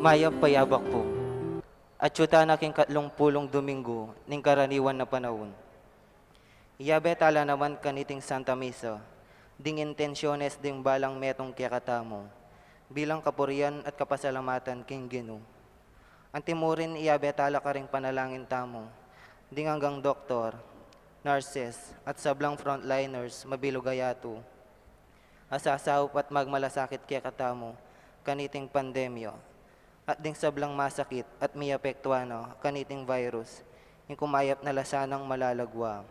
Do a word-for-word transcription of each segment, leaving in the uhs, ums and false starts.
Mayap a yabak pu. Atyu tana king katlung pulung Dominggu ning karaniwan a panaun. Iyabe tala naman kaniting Santa Misa ding intensyones ding balang metung kekatamu bilang kapurian at kapasalamatan king Ginu. Antimurin iyabe tala karing panalangin tamu ding anggang doktor, nurses, at sablang frontliners mabilug a yatu a sasaup at magmalasakit kekatamu kaniting pandemya, at ding sablang masakit at miapektuan na kaniting virus, ing kumayap na la sanang malalagwa.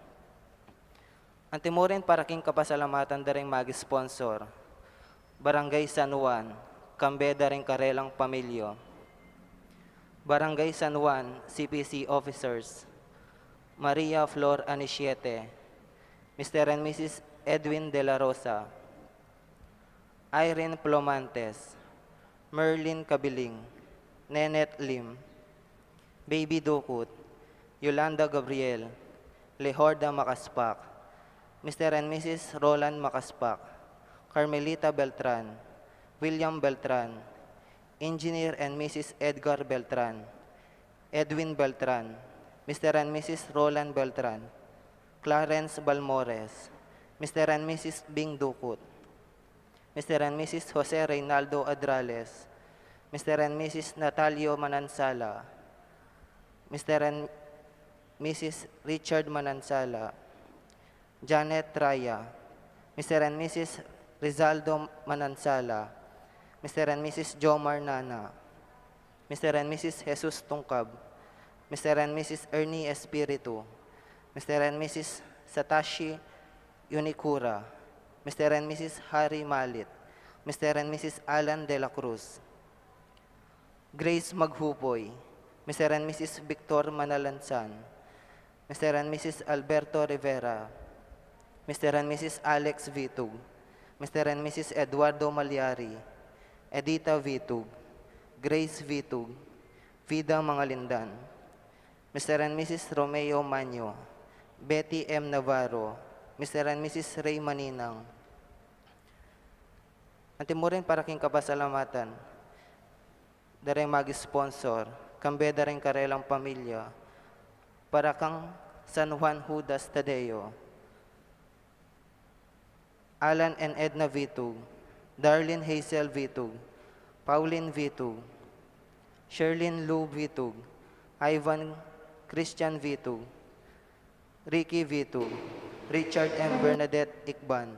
Antimurin para king kapasalamatan da ring mag-sponsor, Barangay San Juan, kambe da ring karelang pamilya, Barangay San Juan C P C officers, Maria Flor Anisiete, Mister and Missus Edwin De La Rosa, Irene Plomantes, Merlin Cabiling, Nenet Lim, Baby Ducut, Yolanda Gabriel, Lehorda Macaspac, Mister and Missus Roland Macaspac, Carmelita Beltran, William Beltran, Engineer and Missus Edgar Beltran, Edwin Beltran, Mister and Missus Roland Beltran, Clarence Balmores, Mister and Missus Bing Ducut, Mister and Missus Jose Reynaldo Adrales, Mister and Missus Natalio Manansala, Mister and Missus Richard Manansala, Janet Raya, Mister and Missus Rizaldo Manansala, Mister and Missus Jomar Nana, Mister and Missus Jesus Tungkab, Mister and Missus Ernie Espiritu, Mister and Missus Satashi Unikura, Mister and Missus Harry Malit, Mister and Missus Alan De La Cruz. Grace Maghupoy, Mister and Missus Victor Manalansan, Mister and Missus Alberto Rivera, Mister and Missus Alex Vitug, Mister and Missus Eduardo Malyari, Edita Vitug, Grace Vitug, Vida Mangalindan, Mister and Missus Romeo Manyo, Betty M Navarro, Mister and Missus Ray Maninang. Antimurin para king kapasalamatan da ring mag-sponsor, kambe da ring karelang pamilya, para kang San Juan Judas Tadeo, Alan and Edna Vitug, Darlene Hazel Vitug, Pauline Vitug, Sherlyn Lou Vitug, Ivan Christian Vitug, Ricky Vitug, Richard and Bernadette Icban,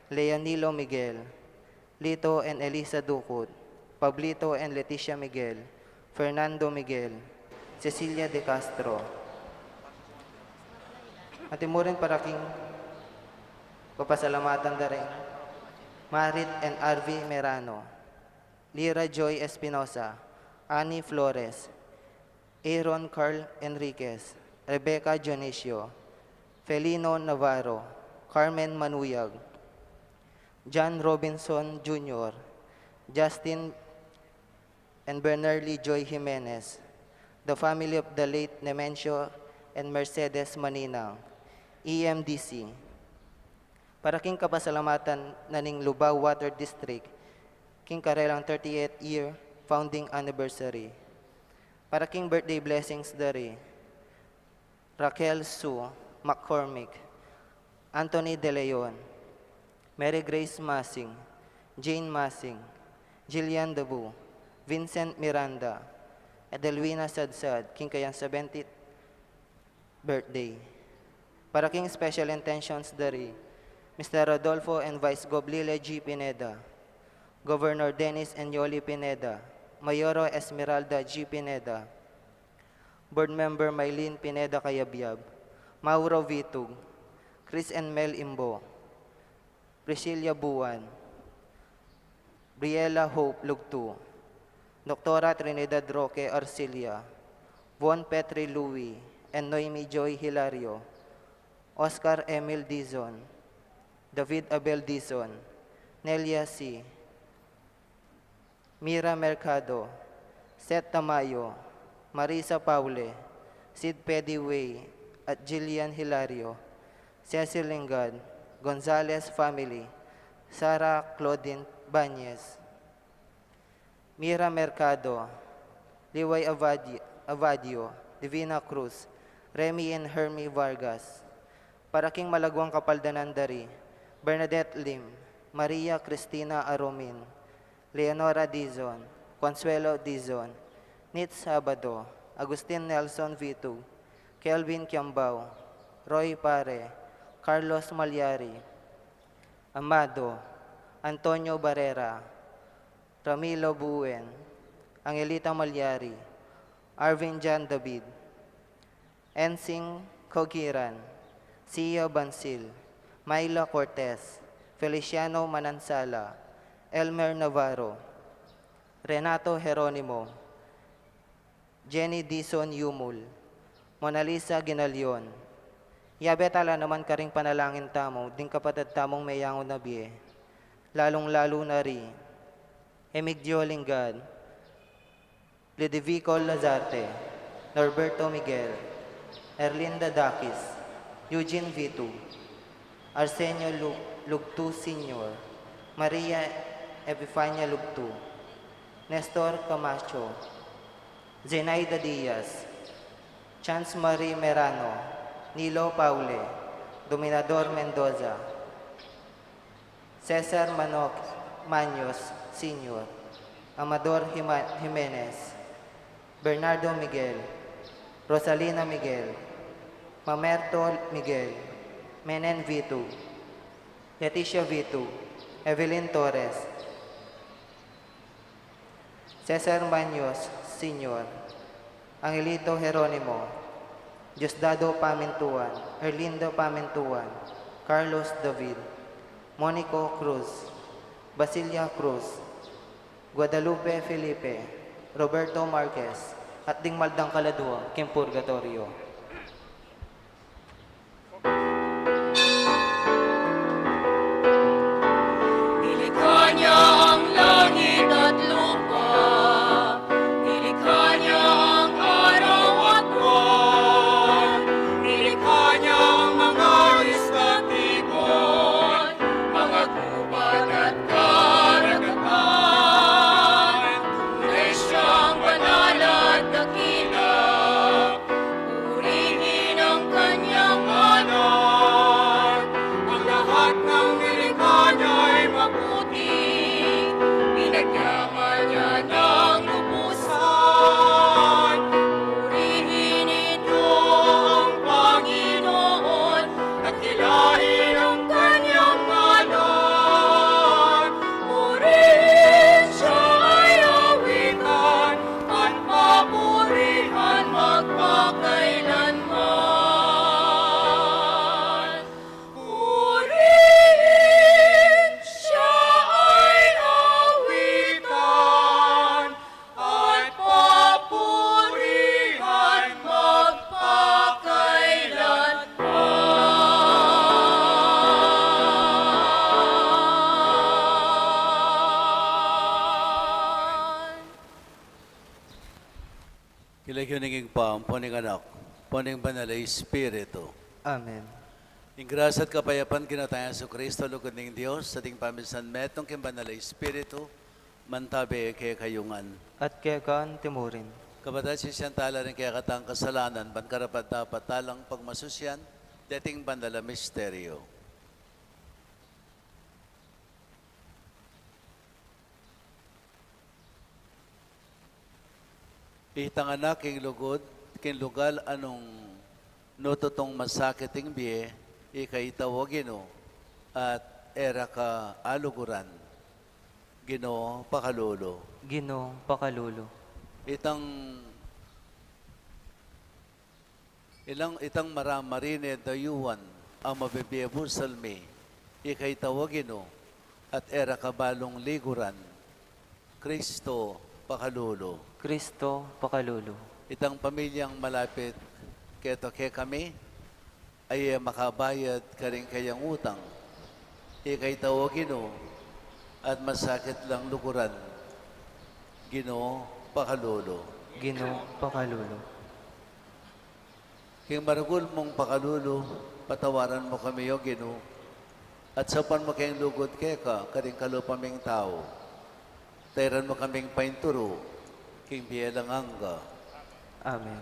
Leonilo Miguel, Lito and Elisa Ducut, Pablito and Leticia Miguel, Fernando Miguel, Cecilia De Castro. Antimurin para king kapasalamatan da ring Marit and Arvi Merano, Lira Joy Espinosa, Annie Flores, Aaron Carl Enriquez, Rebecca Dionisio, Felino Navarro, Carmen Manuyag, John Robinson Junior, Justin and Bernerly Joy Jimenez, the family of the late Nemencio and Mercedes Maninang, E M D C. Para king kapasalamatan na ning Lubao Water District, king karelang thirty-eighth year founding anniversary. Para king birthday blessings da ri Raquel Sue McCormick, Anthony De Leon, Mary Grace Masing, Jane Masing, Jillian Dabu, Vincent Miranda, Edelwina Sadsad, king kayang seventieth birthday. Para king special intentions da ri Mister Rodolfo and Vice Gov Lile G Pineda, Governor Dennis and Yoli Pineda, Mayoro Esmeralda G Pineda, Board Member Mylene Pineda Cayabyab, Mauro Vitug, Chris and Mel Imbo, Priscilla Buan, Briella Hope Lugtu, Doctora Trinidad Roque Arcilla, Von Petri Louis and Noemi Joy Hilario, Oscar Emil Dizon, David Abel Dizon, Nelia C, Mira Mercado, Seth Tamayo, Marisa Paule, Sid Pediway at Jillian Hilario, Cecil Lingad, Gonzalez family, Sarah Claudine Bañez, Mira Mercado, Liway Avadi-, Avadio, Divina Cruz, Remy and Hermie Vargas, para king malaguang kapaldanan da ri Bernadette Lim, Maria Cristina Aromin, Leonora Dizon, Consuelo Dizon, Nit Sabado, Agustin Nelson Vitu, Kelvin Kiambao, Roy Pare, Carlos Malyari, Amado, Antonio Barrera, Ramilo Buen, Angelita Malyari, Arvin John David, Ensing Cogiran, Sia Bansil, Myla Cortez, Feliciano Manansala, Elmer Navarro, Renato Jeronimo, Jenny Dizon Yumul, Mona Lisa Ginalion. Yabe tala naman karing panalangin tamu ding kapatad tamung meyangu na bie, lalung-lalu na ri Emigdio Lingad, Ludovico Lazarte, Norberto Miguel, Erlinda Dakis, Eugene Vitu, Arsenio Lu-, Lugtu Senior, Maria Epifania Lugtu, Nestor Camacho, Zenaida Diaz, Chance Marie Merano, Nilo Paule, Dominador Mendoza, Cesar Manok-, Maños Senior, Amador Jima-, Jimenez, Bernardo Miguel, Rosalina Miguel, Mamerto Miguel, Menen Vitu, Leticia Vitu, Evelyn Torres, Cesar Maños Senior, Angelito Jeronimo, Diosdado Pamintuan, Erlinda Pamintuan, Carlos David, Monico Cruz, Basilia Cruz, Guadalupe Felipe, Roberto Marquez, at ding maldang kaladua king purgatoryo. Nilikha niya ang langit at lupa. Nilikha niya ang araw at buwan. Nilikha niya ang mga isda't ibon, mga gubat at karagatan. Tunay siyang banal at dakila. Purihin ang kanyang ngalan. Ang lahat ng nilikha niya'y mabuti. Pinagyaman niya ng lubusan. Purihin ninyo ang Panginoon. Dakilain ang kanyang ngalan. Purihin siya ay awitan at papurihan magpakailanman. Purihin siya ay awitan at papurihan magpakailanman. King lagyu ning Ibpa, ampo ning Anak, ampo ning Banal a Espiritu. Amen. Ing grasya at kapayapan king Ginu tang Jesucristo, lugud ning Dios, at ing pamisanmetung king Banal a Espiritu, mantabe kekayu ngan. At keka naman murin. Kapatad, sisian tala ring kekatang kasalanan, ban karapat-dapat talang pagmasusyan deting banal a misteryo. Itang anak king lugud, king lugal a nung nu tutung masakit ing bie, ika ita, O Ginu, at e ra ka aluguran. Ginu, pakalulu. Ginu, pakalulu. Itang, ilang, itang maramarinan a dayuan a mabibie busal mi, ika ita, O Ginu, at e ra ka balung liguran. Kristo, pakalulu. Kristo, pakalulu. Itang pamilyang malapit keta kekami, a e makabayad karing kayang utang, ika ita, O Ginu, at masakit lang luguran. Ginu, pakalulu. Ginu, pakalulu. King maragul mung pakalulu, patawaran mu kami, O Ginu, at saupan mu keng lugud keka karing kalupa ming tau. Tairan mu kaming painturu King bie alang angga. Amen.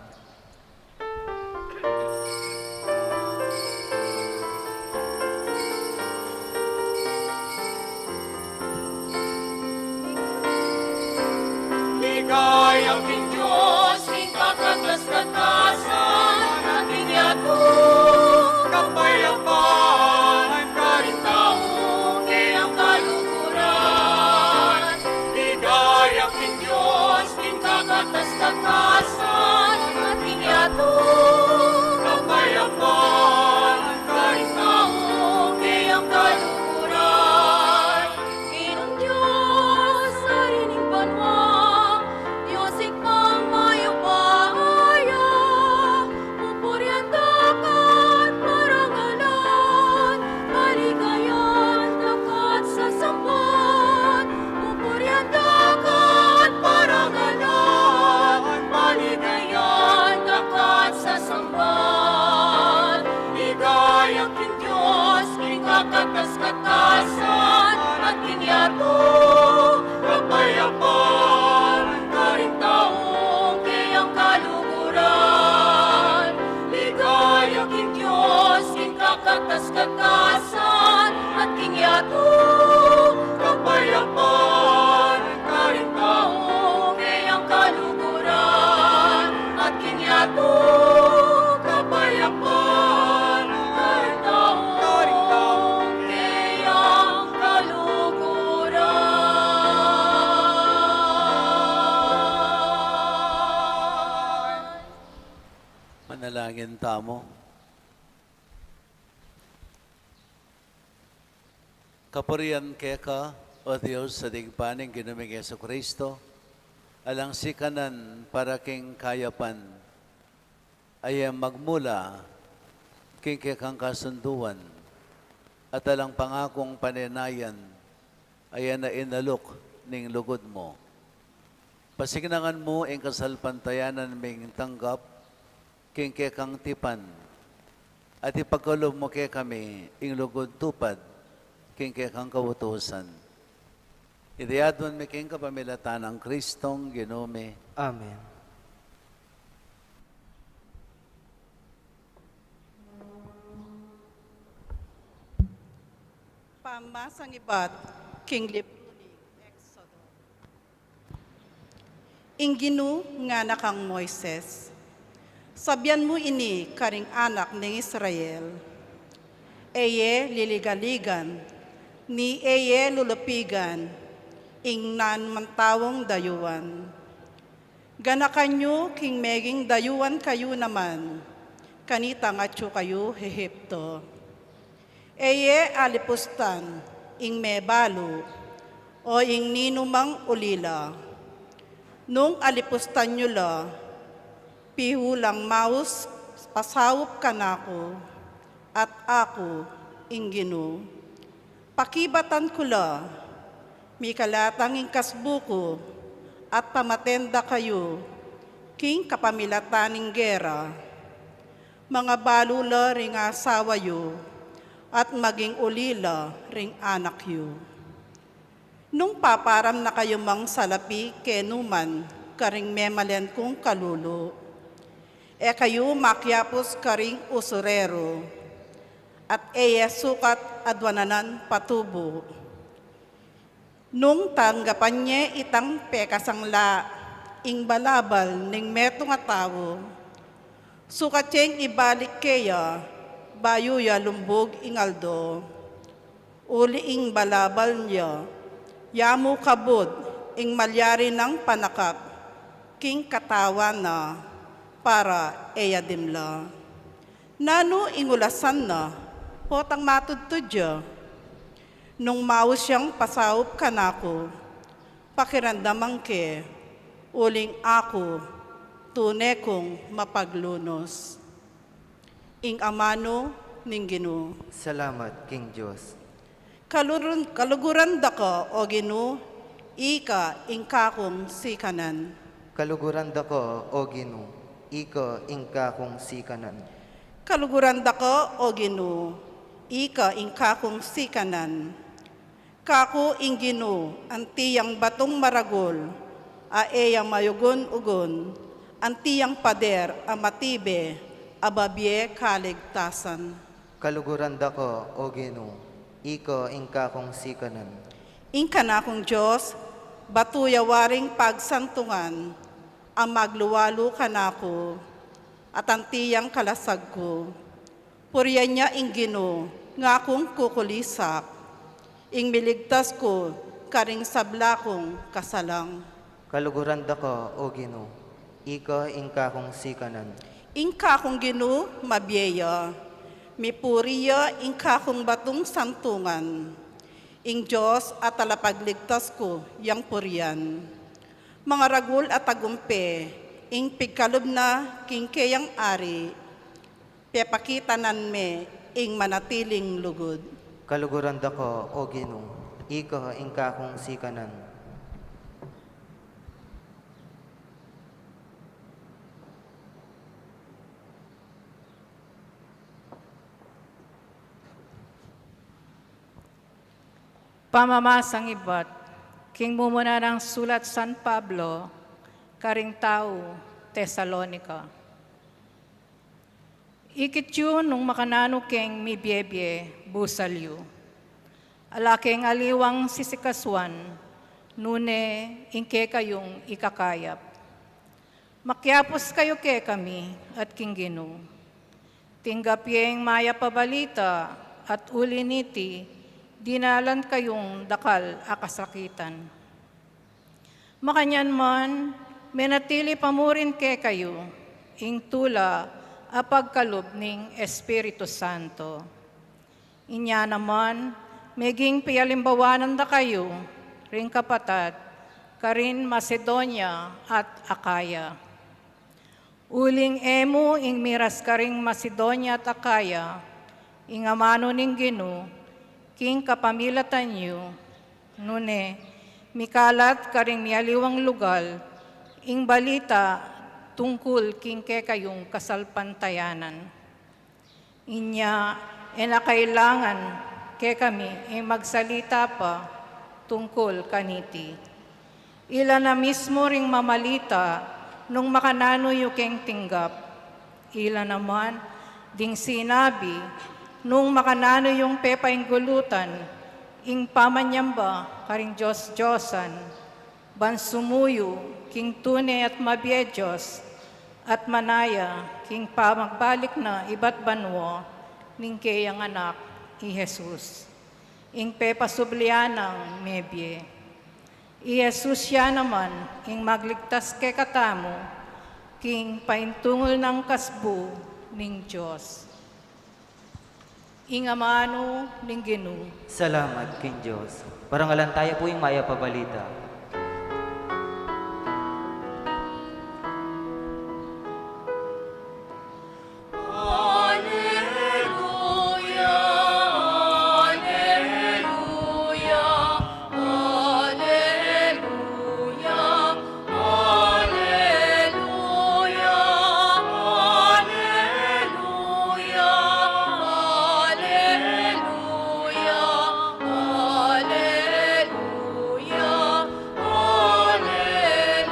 Ligaya king Dios, king kakatas-katasan, at king yatu, kapayapan, karing taung keyang kaluguran. Ligaya king Dios, king kakatas-katasan, at king yatu, kapayapan, karing taung keyang kaluguran. Ginung Dios, Ari ning banua, Dios Ibpang mayupaya, pupurian da ka at parangalan, paligayan da ka at sasamban, pupurian da ka at parangalan, paligayan da ka at sasamban. Ligaya king Dios, king kakatas-katasan, at king yatu, kapayapan, karing taung keyang kaluguran. Ligaya king Dios, king kakatas-katasan, at king yatu, kapayapan, karing taung keyang kaluguran. At king yatu, kapayapan, karing taung keyang kaluguran. Manalangin tamu. Kapurian keka, O Dios, a Ibpa ning Ginu ming Jesucristo, alang sikanan para king kayapan, a e magmula king kekang kasunduan, at alang pangakung panenayan, a e na inaluk ning lugud mu. Pasiknangan mu ing kasalpantayanan ming tanggap king kekang tipan, at ipagkalub mu kekami ing lugud tupad king kekang kautusan. Iti aduan mi king kapamilatan nang Kristong Ginu mi. Amen. Pamasang ibat king libru ning Exodo. Ing Ginu ngana kang Moises, sabian mu ini karing anak ning Israel, e ye liligaligan, ni e ye lulupigan ing nanumang taung dayuan. Ganakan yu king meging dayuan kayu naman, kanitang atyu kayu Ehipto. E ye alipustan ing mebalu, o ing ninumang ulila. Nung alipustan yu la, pihulang maus pasaup kanaku, at aku ing Ginu. Pakibatan ku la, mikalatang ing kasbu ku, at pamaten da kayu king kapamilatan ning gera. Mangabalu la ring asawa yu, at maging ulila ring anak yu. Nung paparam na kayu mang salapi kenu man karing memalen kung kalulu, e kayu makiapus karing usureru, at e ye sukat aduanan patubu. Nung tanggapan ye itang pekasangla ing balabal ning metung a tau, sukat yeng ibalik keya bayu ya lumbug ing aldo. Uli ing balabal ya, ya mu kabud ing malyari nang panakap king katawan na para e ya dimla. Nanu ing ulasan na, potang matudtud ya? Nung maus yang pasaup kanaku, pakiramdaman ke, uling aku, tune kung mapaglunus. Ing amanu ning Ginu. Salamat king Dios. Kalurun-, kaluguran da ka, O Ginu, ika ing kakung sikanan. Kaluguran da ka, O Ginu, ika ing kakung sikanan. Kaluguran da ka, O Ginu, ika ing kakung sikanan. Kaku ing Ginu, anti yang batung maragul, a e ya mayugun-ugun, anti yang pader a matibe a babie kaligtasan. Kaluguran da ka, O Ginu, ika ing kakung sikanan. Ing kanakung Dios, batu ya waring pagsantungan, a magluwalu kanaku, at anti yang kalasag ku. Purian ya ing Ginu, ngakung kukulisak, ing miligtas ku karing sabla kung kasalang. Kaluguran da ka, O Ginu, ika ing kakung sikanan. Ing kakung Ginu, mabie ya, mipuri ya ing kakung batung santungan. Ing Dios a talapagligtas ku yang purian. Mangaragul a tagumpe, ing pigkalub na king keyang ari, pepakitanan me ing manatiling lugud. Kaluguran da ka, O Ginu, ika ing kakung sikanan. Pamamasang ibat king mumuna nang sulat San Pablo karing tau Tesalonica. Ikit yu nung makananu keng mibiebie busal yu. Ala keng aliwang sisikasuan, nune ing kekayung ikakayap. Makiapus kayu kekami at king Ginu. Tinggap ye ing mayap a balita at uli niti, dinalan kayung dakal a kasakitan. Makanyan man, menatili pa mu rin kekayu ing tula a pagkalub ning Espiritu Santo. Inya naman, meging pialimbawanan da kayu ring kapatad karin Macedonia at Acaya. Uling e mu ing miras karing Macedonia at Acaya ing amanu ning Ginu king kapamilatan yu, nune mikalat karing mialiwang lugal ing balita tungkul king kekayung kasalpantayanan. Inya, e na kailangan kekami ing magsalita pa tungkul kaniti. Ila na mismu ring mamalita nung makananu yu keng tinggap. Ila naman ding sinabi nung makananu yung pepainggulutan ing pamanyamba karing dios-diosan, ban sumuyu king tune at mabie Dios, at manaya king pamagbalik na ibat banua ning keyang Anak, i Jesus, ing pepasublian nang mebie. I Jesus ya naman ing magligtas kekatamu king paintungul nang kasbu ning Dios. Ing amanu ning Ginu. Salamat king Dios. Parangalan taya pu ing mayap a balita. Aleluya, aleluya, aleluya. Aleluya, aleluya, aleluya, aleluya, aleluya.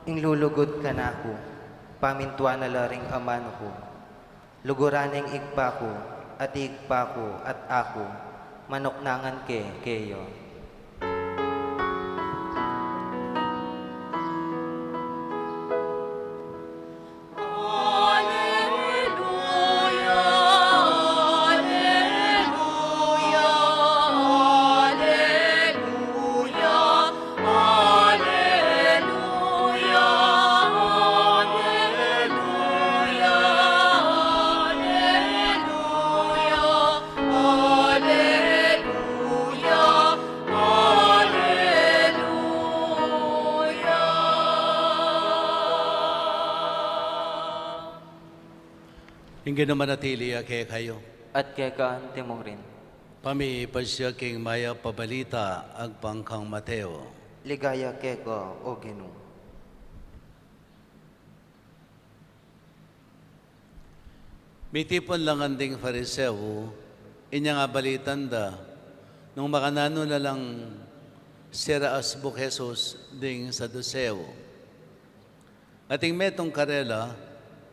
Ing lulugud kanaku, pamintuan na la ring amanu ku. Luguran ing Ibpa ku, at Ibpa ku, at aku, manuknangan ke keya. Aleluya, aleluya, aleluya. Aleluya, aleluya, aleluya, aleluya. Ing Ginu manatili ya kekayu. At keka antimurin. Pamipasya king mayap a balita agpang kang Mateo. Ligaya keka, O Ginu. Mitipun la ngan ding Fariseo, inyang abalitan da, Nung makananu na lang sira asbuk Jesus ding Saduseo, ating metung karela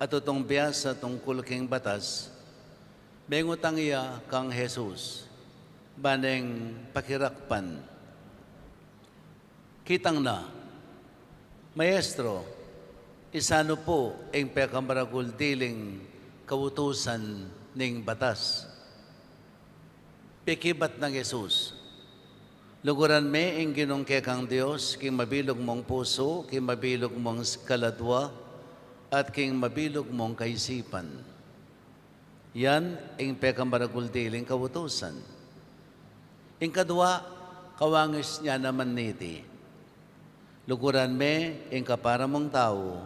at tutung biasa tungkul king batas, mengutang ya kang Jesus, ba neng pakirakpan. Kitang na, "Maestro, isanu pu ing pekamaragul diling kautusan ning batas?" Pekibat nang Jesus, "Luguran me ing Ginung kekang Dios king mabilug mung pusu, king mabilug mung kaladua, at king mabilug mung kaisipan. Yan ing pekamaragul diling kautusan. Ing kadua, kawangis ne naman niti, luguran me ing kapara mung tau,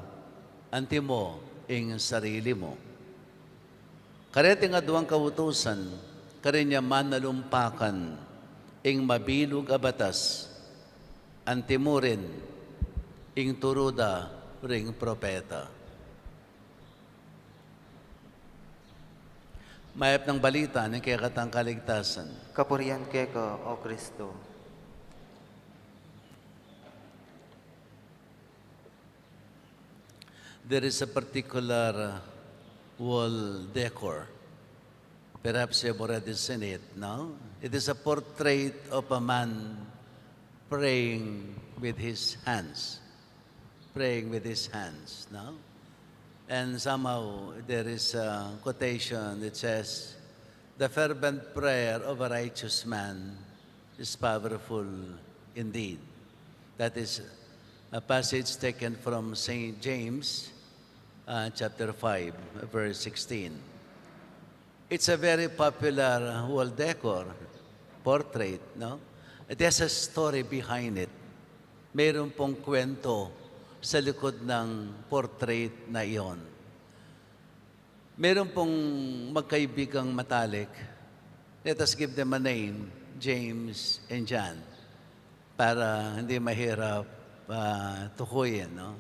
antimo ing sarili mu." Kareting aduang kautusan, karin ya manalumpakan ing mabilug a batas, antimo rin ing turu da ring propeta. Mayap nang balita ning kekatang kaligtasan. Kapurian keka, O Kristo. There is a particular, uh, wall decor. Perhaps you have already seen it, no? It is a portrait of a man praying with his hands. Praying with his hands, no? And somehow there is a quotation that says, "The fervent prayer of a righteous man is powerful indeed." That is a passage taken from Saint James, uh, chapter five, verse sixteen. It's a very popular wall decor, portrait, no? It has a story behind it. Meron pong kwento sa likod ng portrait na iyon. Meron pong magkaibigang matalik. Let us give them a name, James and John, para hindi mahirap, ah, tukuyin, no?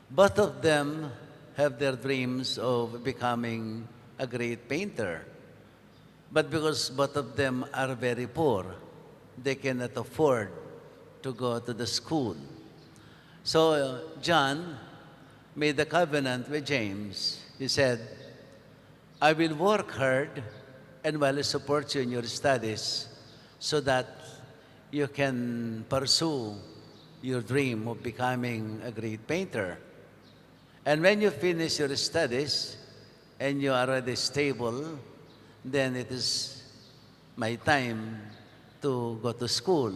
Both of them have their dreams of becoming a great painter. But because both of them are very poor, they cannot afford to go to the school. So, uh, John made a covenant with James. He said, "I will work hard and well support you in your studies so that you can pursue your dream of becoming a great painter. And when you finish your studies and you are already stable, then it is my time to go to school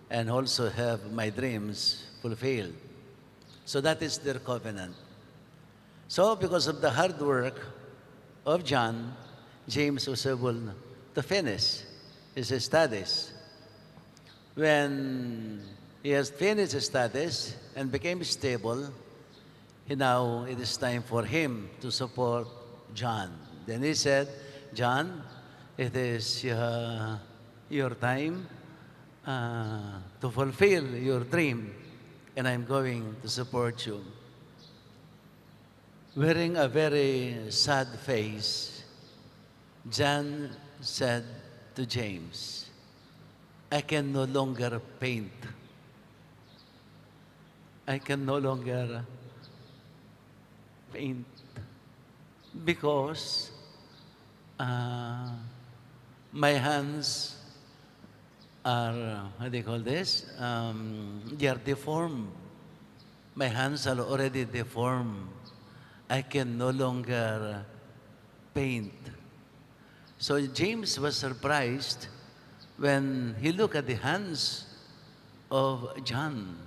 and also have my dreams fulfilled." So that is their covenant. So, because of the hard work of John, James was able to finish his studies. When he has finished his studies and became stable, he now, it is time for him to support John. Then he said, "John, it is, uh, your time, uh, to fulfill your dream, and I'm going to support you." Wearing a very sad face, John said to James, "I can no longer paint. I can no longer paint because, uh, my hands are, what do you call this? Um, they are deformed. My hands are already deformed. I can no longer paint." So James was surprised when he looked at the hands of John.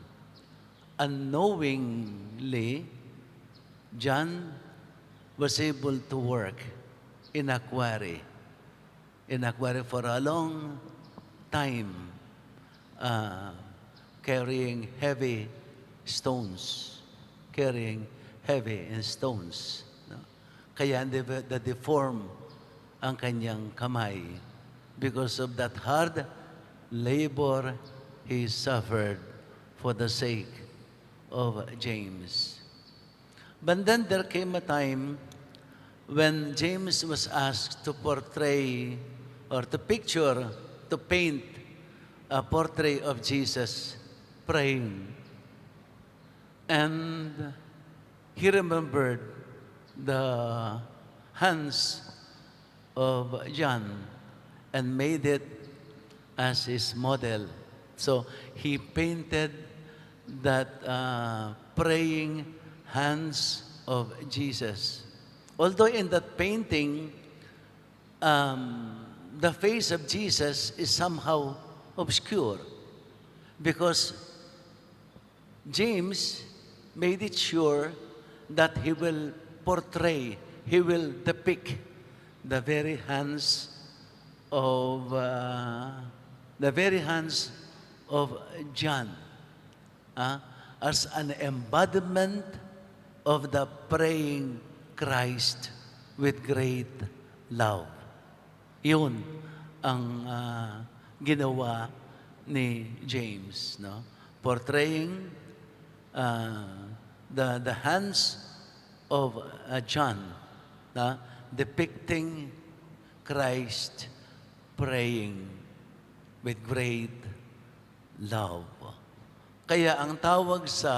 Unknowingly, John was able to work in a quarry, in a quarry for a long time, uh, carrying heavy stones, carrying heavy stones, no? Kaya de-, na-deform ang kanyang kamay because of that hard labor he suffered for the sake of James. But then there came a time when James was asked to portray or to picture to paint a portrait of Jesus praying. And he remembered the hands of John and made it as his model. So he painted that uh, praying hands of Jesus. Although in that painting, um, the face of Jesus is somehow obscure because James made it sure that he will portray, he will depict the very hands of uh, the very hands of John, ah, as an embodiment of the praying Christ with great love. Yun ang ah, ginawa ni James, no? Portraying ah, the, the hands of ah, John, na depicting Christ praying with great love. Kaya ang tawag sa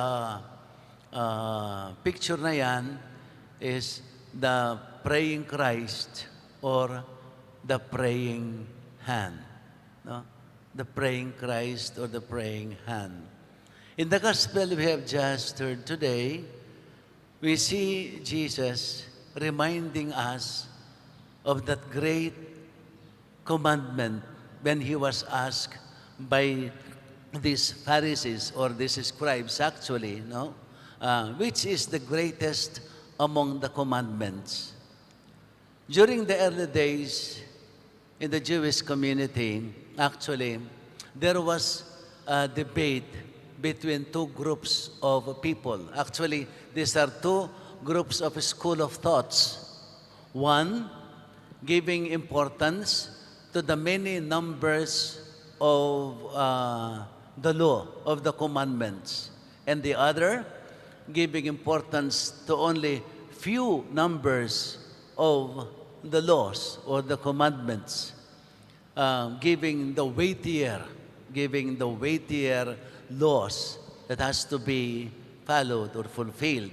ah, picture na yan is the praying Christ or the praying hand. No? The praying Christ or the praying hand. In the gospel we have just heard today, we see Jesus reminding us of that great commandment when he was asked by these Pharisees or these scribes, actually, no? Uh, which is the greatest among the commandments? During the early days in the Jewish community, actually, there was a debate between two groups of people. Actually, these are two groups of school of thoughts. One, giving importance to the many numbers of uh, the law, of the commandments, and the other, giving importance to only few numbers of the laws or the commandments, uh, giving the weightier, giving the weightier laws that has to be followed or fulfilled.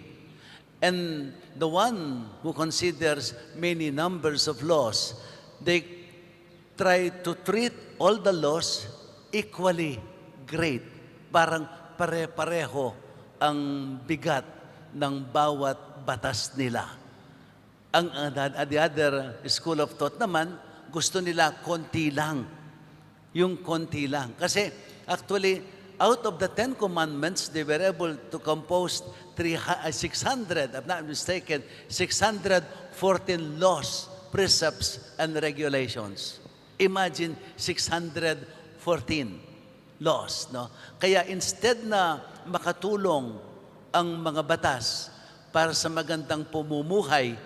And the one who considers many numbers of laws, they try to treat all the laws equally great. Parang pare-pareho ang bigat ng bawat batas nila. Ang uh, the, the other school of thought naman, gusto nila konti lang. Yung konti lang. Kasi actually, out of the Ten Commandments, they were able to compose three, uh, six hundred, I'm not mistaken, six hundred fourteen laws, precepts, and regulations. Imagine, six hundred fourteen laws, no? Kaya instead na makatulong ang mga batas para sa magandang pamumuhay